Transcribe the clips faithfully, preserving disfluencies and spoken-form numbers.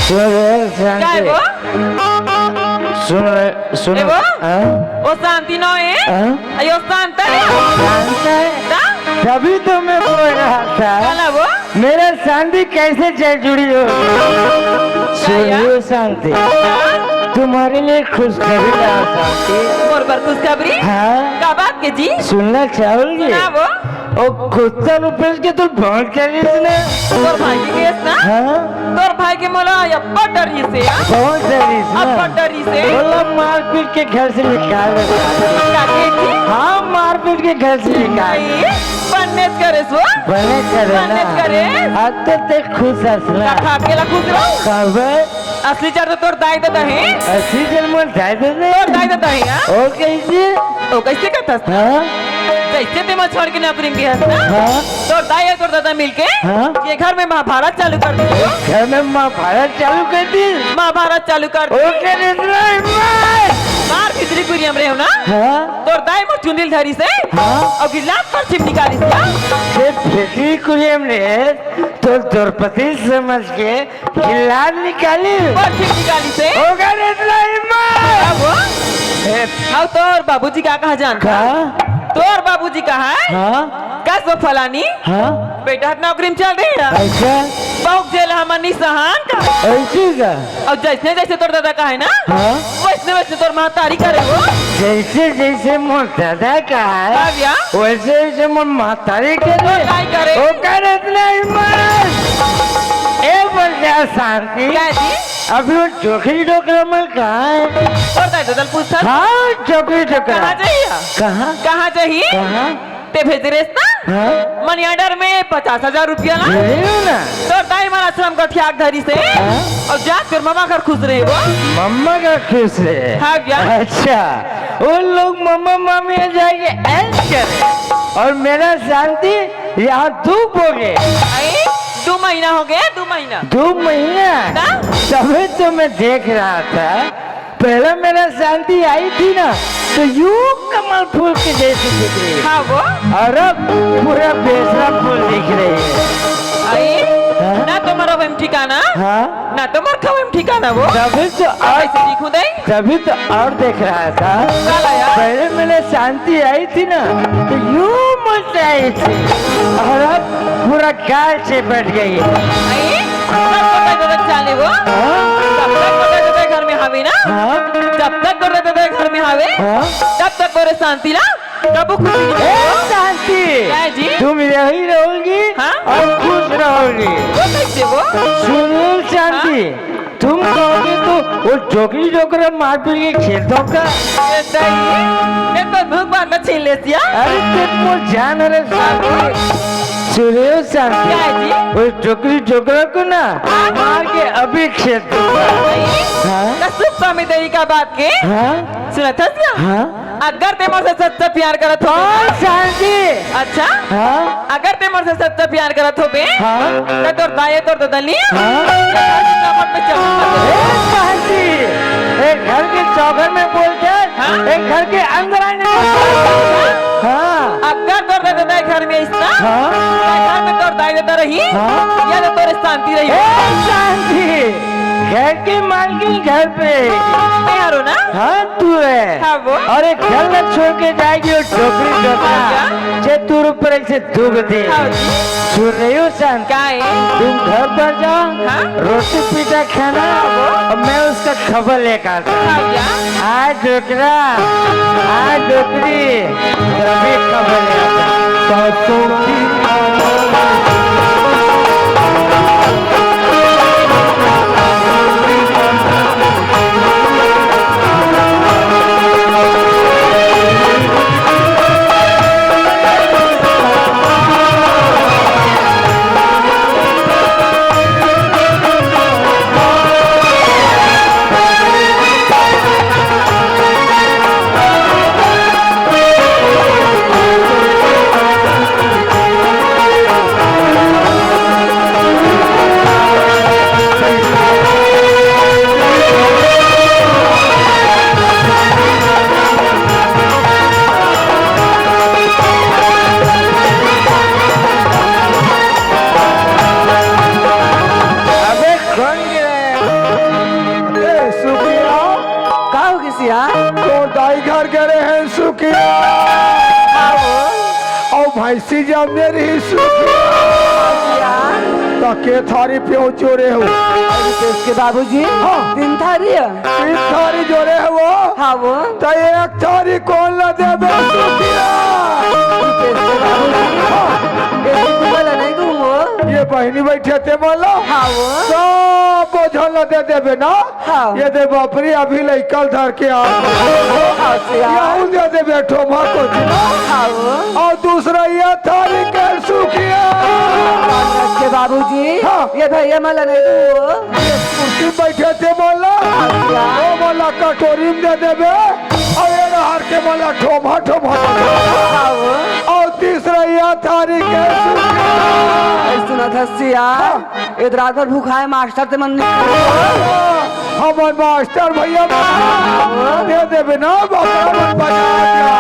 सुन रे शांति। काय वो? सुन रे, सुन। ए वो? हाँ? वो शांति नो है? हाँ? अयो शांत है? शांत है? ता? तभी तो मैं बोल रहा था। काला वो? मेरा शांति कैसे चल जुड़ी हो? सुनियो शांति, हाँ? तुम्हारे लिए खुशखबरी लाया शांति। मोर बर खुशखबरी? हाँ। का बात के जी? सुनना चाहोगी? सुना वो? ओ कुत्ता रुपेश के तोर भाई के केस ना? तोर भाई के केस ना? हाँ। तोर भाई के मोला अब्बड़ डर रिहिसे, हाँ? बहुत डर रिहिसे ना? अब्बड़ डर रिहिसे। बोला मारपीट के घर से निकाल दे। का के जी? हाँ, मारपीट के घर से निकाल। नहीं, बन्नेच करेस वो। बन्नेच करे ना? बन्नेच करेस। अब तो ते खुश हस ना? का खा के ला खुश रहो? कब? असली चार तो तोर दाई ददा हे। असली चार मोर दाई ददा हे? तोर दाई ददा हे, हाँ? ओ कैसे? ओ कैसे कथस? हाँ? जैसे ते मोर छोड़ के नौकरी में गे हस ना? हाँ? तोर दाई अउ तोर ददा मिलके हाँ? ये घर में महाभारत चालू कर दिस। घर में महाभारत चालू कर दिस? महाभारत चालू कर दिस। ओके, इतना हिम्मत। मार भीतरी कुरिया में रहे हो ना? हाँ? तोर दाई मोर चुंदी ल धरिसे? हाँ? अउ गिलास पर छिप निकालिस ना? ये भीतरी कुरिया में रहे, तो द्रौपदी समझ के खिलाड़ निकाली। बस ठीक निकाली से। ओकर इतना हिम्मत। अब वो? ए, अब तोर बाबूजी का कहा जान? का? तोर बाबूजी कहा है? हाँ? कस वो फलानी? हाँ? बेटा हट नौकरी में चल रही है। अच्छा? बहुत जेल हमन नहीं सहन का। ऐसी का? और जैसे जैसे तोर दादा का है ना? हाँ? वैसे वैसे तोर महतारी करे वो। जैसे जैसे मोर दादा का है, हाँ भैया। वैसे वैसे मोर महतारी करे। तो काय करे? ओकर इतना हिम्मत। ए बोल जा शांति। क्या जी? अभी वो जोखरी डोकरा मन कहाँ है? तोर दाई ददा ल पूछत। हाँ, जोखरी डोकरा। कहाँ जाही? कहाँ? कहाँ जाही? कहाँ? ते भेजे रेहेस ना? हाँ। मनी ऑर्डर में पचास हजार रुपया ला। भेजे हो ना। तोर दाई मन आश्रम गठिया के धरिसे। हाँ। अउ जा तोर मम्मा घर खुश रहे वो। मम्मा घर खुश रहे। हाँ भैया। अच्छा, उन लोग मम्मा मामी यहाँ जाके ऐश करे और मेरा शांति यहाँ दुख भोगे। आई, दो महीना हो गया, दो महीना। दो महीना? ना? तभी तो मैं देख रहा था, पहले मेरा शांति आई थी ना, तो यूं कमल फूल के जैसी दिख रही है। हाँ वो? और अब पूरा बेसरा फूल दिख रही है। आई, हाँ? ना तो मोर अब एम ठिकाना, हाँ? ना तो मोर खवा एम ठिकाना वो। तभी तो और कैसे दिखूं दाई? तभी तो और देख रहा था। काला यार? पहले मेरे शांति आई थी ना, तो यूं मुस्कुराई थी, और अब पूरा गाल से बैठ गई है। आई, कब तक तोर दाई ददा चाले वो? हाँ? जब तक तोर दाई ददा घर में हावे ना? हाँ? जब तक तोर दाई ददा घर में हावे, हाँ? तब तक तोर शांति ला कबू खुशी नहीं ए, होगा। शांति! क्या जी? तुम यही रहोगी हाँ? और खुश रहोगी। वो कैसे वो? सुनो शांति, हाँ? तुम कहोगे तो वो जोगी जोकर मारपीट के खेल दूंगा। ए, सही। ये तो भूख बार में छीन लेती है। अरे, तुम वो जान रहे शांति। सुनो शांति। क्या जी? वो जोकरी जोकरा को ना हाँ? मार के अभी खेल दूंगा। नहीं। हाँ? का सुख स्वामी तेरी का बात के? हाँ? सुनत हस क्या? हाँ? अगर ते मोर से सच्चा प्यार करत हो। कौन शांति? अच्छा? हाँ? अगर ते मोर से सच्चा प्यार करत होबे, हाँ? त तोर दाई तोर ददा नी? हाँ? ये घर के चौखट में चल। ए, शांति! एक घर के चौखट में बोलते हैं, हाँ? एक घर के अंदर आने में बोलते हैं। हाँ। अगर तोर ददा घर में आइस ना, हाँ? त घर में तोर दाई ददा रही, हाँ? या तो तोर शांति रही। ए, शांति! घर की मालकिन घर पे। मैं हरो ना? हाँ, तू है। हाँ, वो? और एक घर में छोड़ के जाएगी वो डोकरी डोकरा। हाँ, क्या? जे तोर ऊपर ऐसे दुख दे। हाँ, जी। सुन रही हो शांति? क्या है? तुम घर पर जाओ, हाँ? रोटी पीटा खाना, हाँ, वो? और मैं उसका खबर लेकर आता हूँ। हाँ, क्या? आज डोकरा, आज डोकरी, तभी खबर लेकर आता हूँ। सासों की अइसी जब मेरी सुखिया। त के थारी प्यों जोरे हो? अरे, देश के बाबूजी, हाँ। तीन थारी है। तीन थारी जोरे हो? हाँ वो। त एक थारी कोन ला देबे सुखिया? अरे, देश के बाबूजी, हाँ। ये तो वाला नहीं दूँ वो। ये बहिनी बइठे ते बोलो। हाँ वो। सब बोझल ला दे देबे ना? हाँ। ये दे बाप रे, अभी लइका ल धर के आ। हाँ, सियान। यहू दे दे बैठो माँ को जी। हाँ। अउ दूसरा ये थारी के सुखिया। कांग्रेस के बाबूजी, हाँ। ये भैया मला नहीं दो। ये कुर्सी बइठे ते बोला। हाँ, सियान। वो बोला कटोरी में दे देबे। अउ ये रहर के बोला ठोमा ठोमा। हाँ। अउ तीसरा ये थारी के सुखिया। सुना था सियान। हाँ। ए त रात भर भूखाए मास्टर ते मन नहीं। हमर मास्टर भैया मन दे देबे ना, बाबा मन बजा दिया।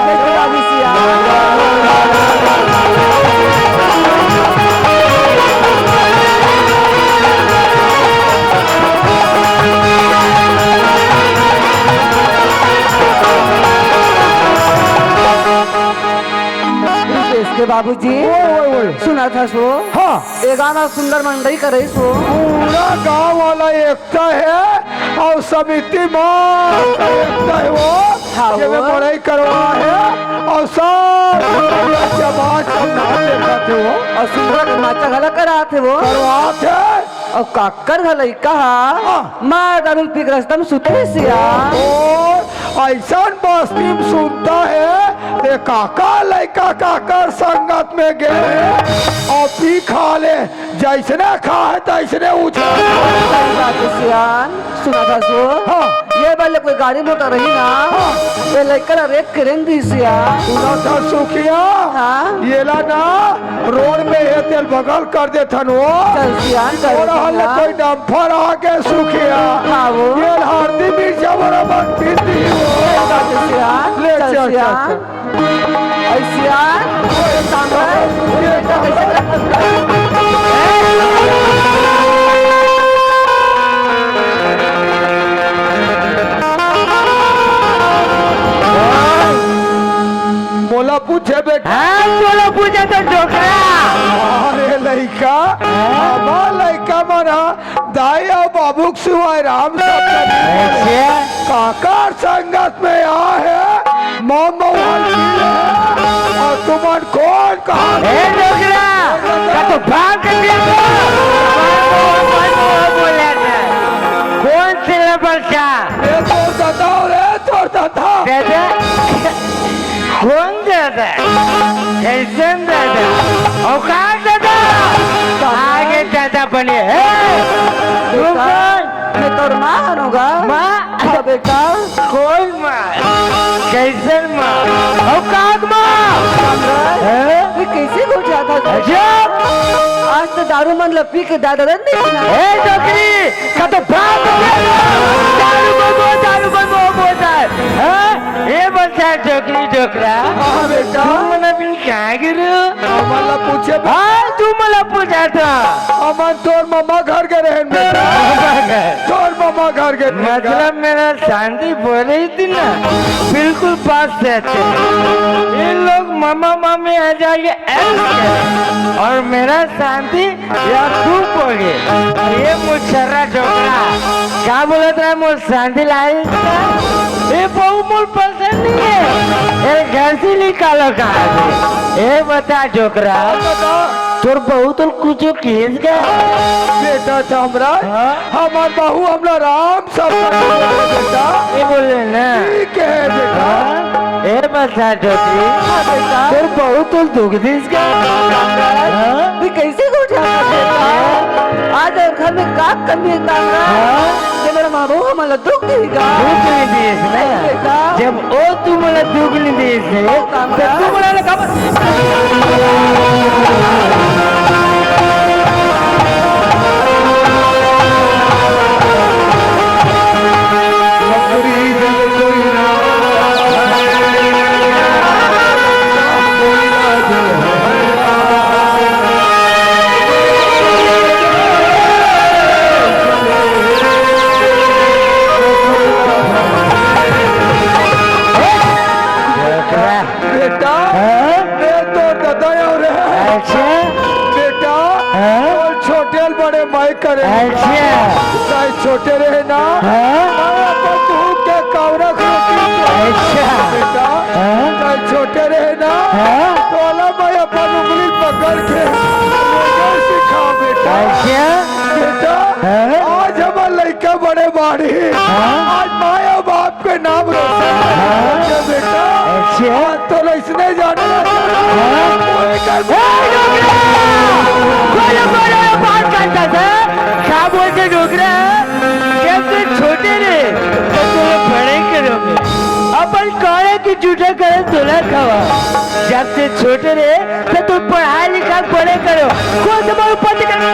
रितेश के बाबूजी, ओए, ओए, ओए। सुना था सो। हाँ। ए गाँव म सुंदर मंडई करइस हो। पूरा गाँव वाला एकता हे अउ समिति म एकता हे वो, हाँ, जेमे वो। मड़ई करवा हे अउ सब जमात सब नाच देखत हे वो। अउ सुंदर नाचा घला करात हे वो। करवात हे। अउ काकर घला लइका हा, हाँ। मार दारू पी के रस्ता म सुते हे सिया। ओ, अइसन बस्ती म सुनता हे, ए काका लइका काकर संगत म गे हे अउ पी खा ले। जइसने खाहे तइसने उछल। सही बात हे सियान, सुना था सो। हाँ। ये वाले कोई गाड़ी मोटर रही ना, हाँ। ये लइका ला रेख के रेंग दी सियान। सुना था सुखिया, हाँ। ये ला ना रोड में ये तेल बगल कर देथन वो। चल सियान, चल और हल सियान। कोई डंपर आगे सुखिया। हाँ वो। ये हरदी मिर्चा बराबर पीस दी वो। सही बात हे सियान, ले चल चल, चल, सियान। चल। ऐसिया, मोला पूछे बेटा। हाँ, मोला पूछे तो डोकरा। अरे लइका, हाँ? हमार लइका मन ह दाई अउ बाबू के सिवाय राम शब्द नहीं बोले। अच्छा। काकर संगत में आ हे, माँ मौहल की हे, अउ तुमन कोन कहा हे डोकरा, का तो भाग के दिया तो? बोला था। कोन से लबरचा? ए तोर दादा रे, तोर दादा। दादा? कोन दादा? कैसन दादा? औकात दादा? आगे दादा बने। हे! तू बेटा, कोन? मैं तोर माँ हूँ गा। माँ? हाँ बेटा। कोन माँ? कैसन माँ? औकात माँ? हैं? ये कैसे हो जाता था? अजब! आज तो दारू मन ल पी के दादा नहीं सुना। हे डोकरी, का तो बाप हो गया? दारू को दो, दारू को दो बोलता है। हैं? ये बोलता है डोकरी डोकरा। हाँ बेटा। तुम मन अभी कहाँ गिरे हो? हमन ला पूछे बे। हाँ, तू मला पूछा था। हमन तोर ममा घर के रहन बेटा। ममा घर। तोर ममा घर के रहन। मतलब मेरा शांति बोल रही थी ना, बिल्कुल पास से थे। ये लोग ममा मामी आ जाएंगे ऐसे। और मेरा शांति या तू बोले, ये मुछर्रा डोकरा, क्या बोलत रहा, मोर शांति लाई? ये बहू मोर पसंद नहीं है, ये घर से निकालो कहाँ से? ये बता डोकरा, तोर बहू तो कुछ किस का? बेटा साम्राट, हाँ? हमार बहू हमरा राम सब बेटा। ये बोले ना। ठीक है बेटा। हाँ? ए बसा डोकरी, हाँ बेटा। तोर बहू तो दुख दिस का? हाँ? ये कैसे को उठा कर बेटा? आज और घर में का कमी है कामरा? हाँ? ये मेरा माँ बहू हमारा दुख देगा। दुख नहीं दिस ना। बेटा। जब ओ तू मला दुख नहीं दिस है, तो तू मला लगा बेटा, हाँ? मैं तो दादा और होटल बड़े माई करे। अच्छा। चाहे छोटे रहे ना, हाँ? मैं अपन दूध के कौरा खा के अच्छा। बेटा, हाँ? चाहे छोटे रहे ना, हाँ? तोला मैं अपन उंगली पकड़ के रोजे सिखा बेटा। अच्छा। बेटा, हाँ? आज हमर लइका बड़े बाढ़ी, हाँ? आज माँ अउ बाप के नाम रोशन हाँ? करके बेटा। अच्छा। आज तो इसने जाने हाँ? कोई कर ए, डोकरा! बोलो, बोलो, ये बात करता था। का बोलते डोकरा? जब से छोटे रहे, तो तुम बड़े करोगे। अपन काले की जूठा करे तोला खावा। जब से छोटे रहे, तो तुम पढ़ाई लिखा बड़े करो। कौन तुम्हारे ऊपर निकल-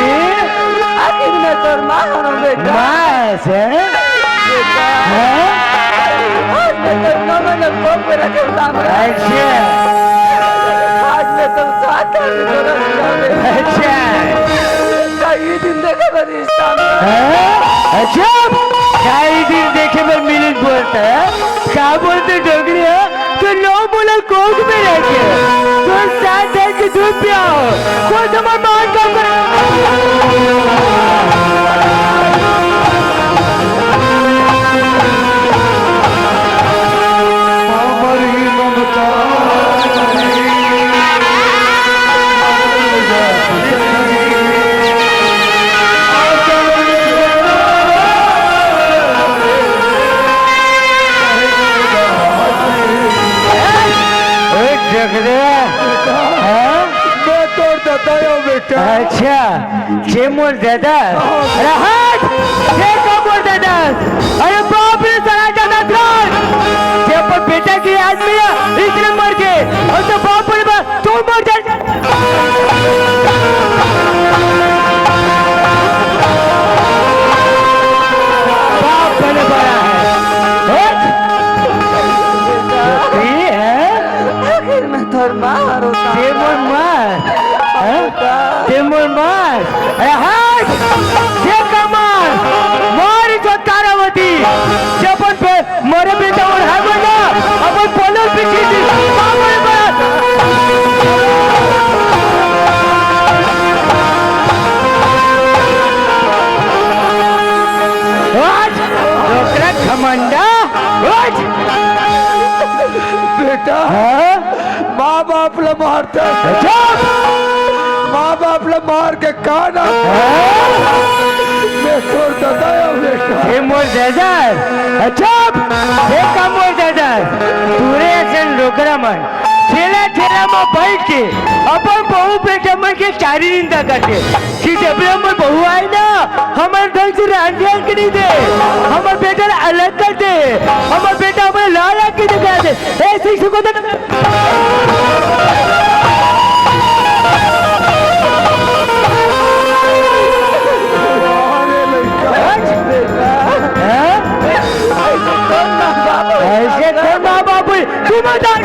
आखिर में तोर माँ हरो बेटा। माँ से? बेटा। हाँ? आज मैं तो नमन को मेरा के सामने। अच्छा। आज मैं तो साथ में तोरा सामने। अच्छा। कई दिन देखे बनी सामने। हाँ? अच्छा। कई दिन देखे बर मिलिस बोलता है। का बोलते डोकरी है? तो नौ बोला कोख में रह के, तो सात है कि दूध पियाओ, कोई समझ मान का कर। ए, जगदे। हाँ? मैं तोर ददा हो बेटा। अच्छा, जे मोर ददा। अरे हट! जे का मोर ददा? अरे बाप रे, साला ददा त्राण! जे अपन बेटा के याद में है, इसने मर गए। और तो बाप रे बाप, तू मर जा। बाप बने बड़ा है। हट! ये है? आखिर में तोर माँ हरो। ये मोर माँ। हैं? ते मोर मार। अरे हट! ये का मार? मार जो तारावती। जपन पे मोरे बेटा और हर बंदा अपन पोलर पीछे दी। बाबरे बात। हट! डोकरा घमंडा। हट! बेटा। हाँ? माँ बाप ला मारता है। चुप! माँ बाप ला मार के का ना? हाँ? मैं तोर ददा हो बेटा। ये मोर ददा। चुप! ये का मोर ददा? तोरे असन डोकरा मन ठेला ठेला में बैठ के अपन बहू बेटा मन के चारी निंदा करथे। कि जब ले हमर बहू आए ना, हमर ढंग से रहन सहन के नहीं दे, हमर बेटा ला अलग कर दे, हमर बेटा हमर लाल आँख के दिखा दे। ए, सही से को तो अरे लड़का, बेटा। हैं? ऐसे कौन माँ बाप होई? ऐसे कौन माँ बाप होई? तू मत आ,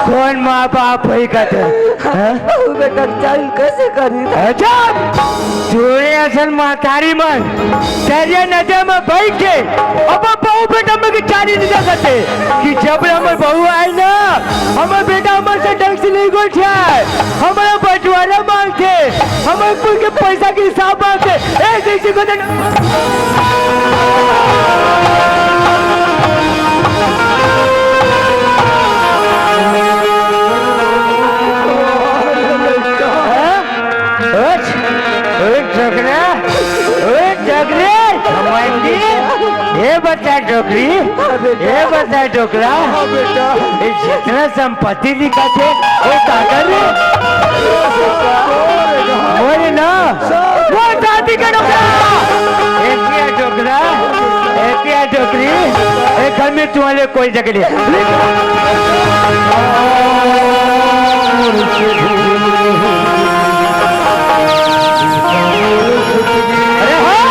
कौन माँ बाप होई कहते हैं? बहू बेटा चाइल्ड कैसे करी? अच्छा, तोरे असन महतारी मन दरिया नदी में बैठ के अब बहू बेटा मन के चारी निंदा करथे कि जब ले हमर बहू आए ना, हमर बेटा हमर से ढंग से नहीं गोठियाए, हमर बंटवारा मांगथे, हमर कुल के पैसा के हिसाब मांगथे। ए, जैसे को ओए, ओए, डोकरा, ओए, डोकरा, घमंडी, ए बच्चा डोकरी, ए बच्चा डोकरा, हाँ बेटा। ए जितना संपत्ति दिखाथे, ए काकर रे? मोरे ना, मोर दादी का डोकरा, ए किया डोकरा, ए किया डोकरी, ए घर में तुम्हारे कोई जगह नहीं। अरे हाँ!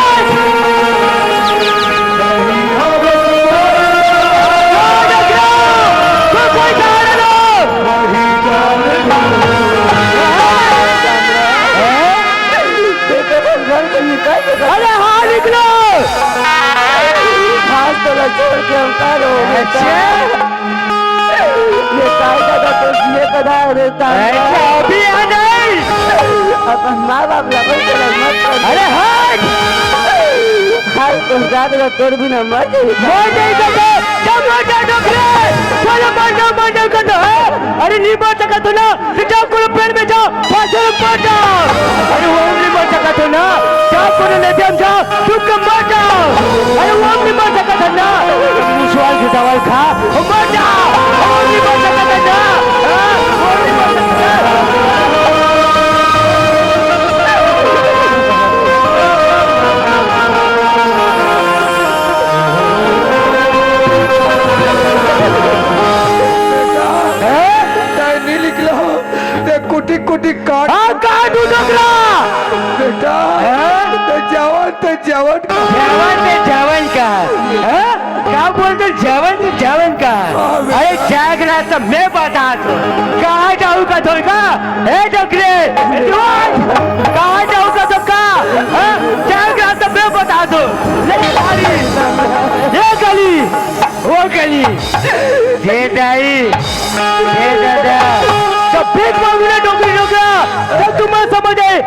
तोर के अंकार हो गया। अच्छा। ये साई दादा तो जिए कदा रे तांगा। अच्छा, अभी आ नहीं। अपन माँ बाप ला बस मत कर। अरे हट। हाय तो जात रे तोर बिना मर जाई। मर जाई तो जा, मर जा डोकरे। चलो मर जाओ, मर जाओ कर दो, हाँ? अरे नहीं मर सकत हो ना, तो जाओ कोनो पेड़ में जाओ, फांसी में मर जाओ। अरे वो नहीं मर सकत हो ना, जाओ कोनो नदिया में जाओ, डूब के मर जाओ। अरे वो नहीं मर सकत है ना, मुसवाल के दवाई खा, मर जाओ। वो नहीं मर सकत है ना, हाँ? वो नहीं मर सकत है। हैं? तय नहीं निकलो, ते कुटी कुटी काट। हाँ, काट उठो करा। बेटा, हैं? ते जवान, ते जवान का। जवान ते जवान का। हैं? क्या बोलते जवान ते जवान का? हाँ, बेटा। अरे, जागरा सब मैं बता दूँ। कहाँ जाऊँ का धोखा? ए डोकरे, ए जवान, कहाँ जाऊँ का धोखा? हैं? जागरा सब मैं बता दूँ। ले गाड़ी, ये गली, वो गली। ये दाई, ये दादा, जब भीख मांगू ना डोकरी डोकरा, तब तुम मत समझ आए।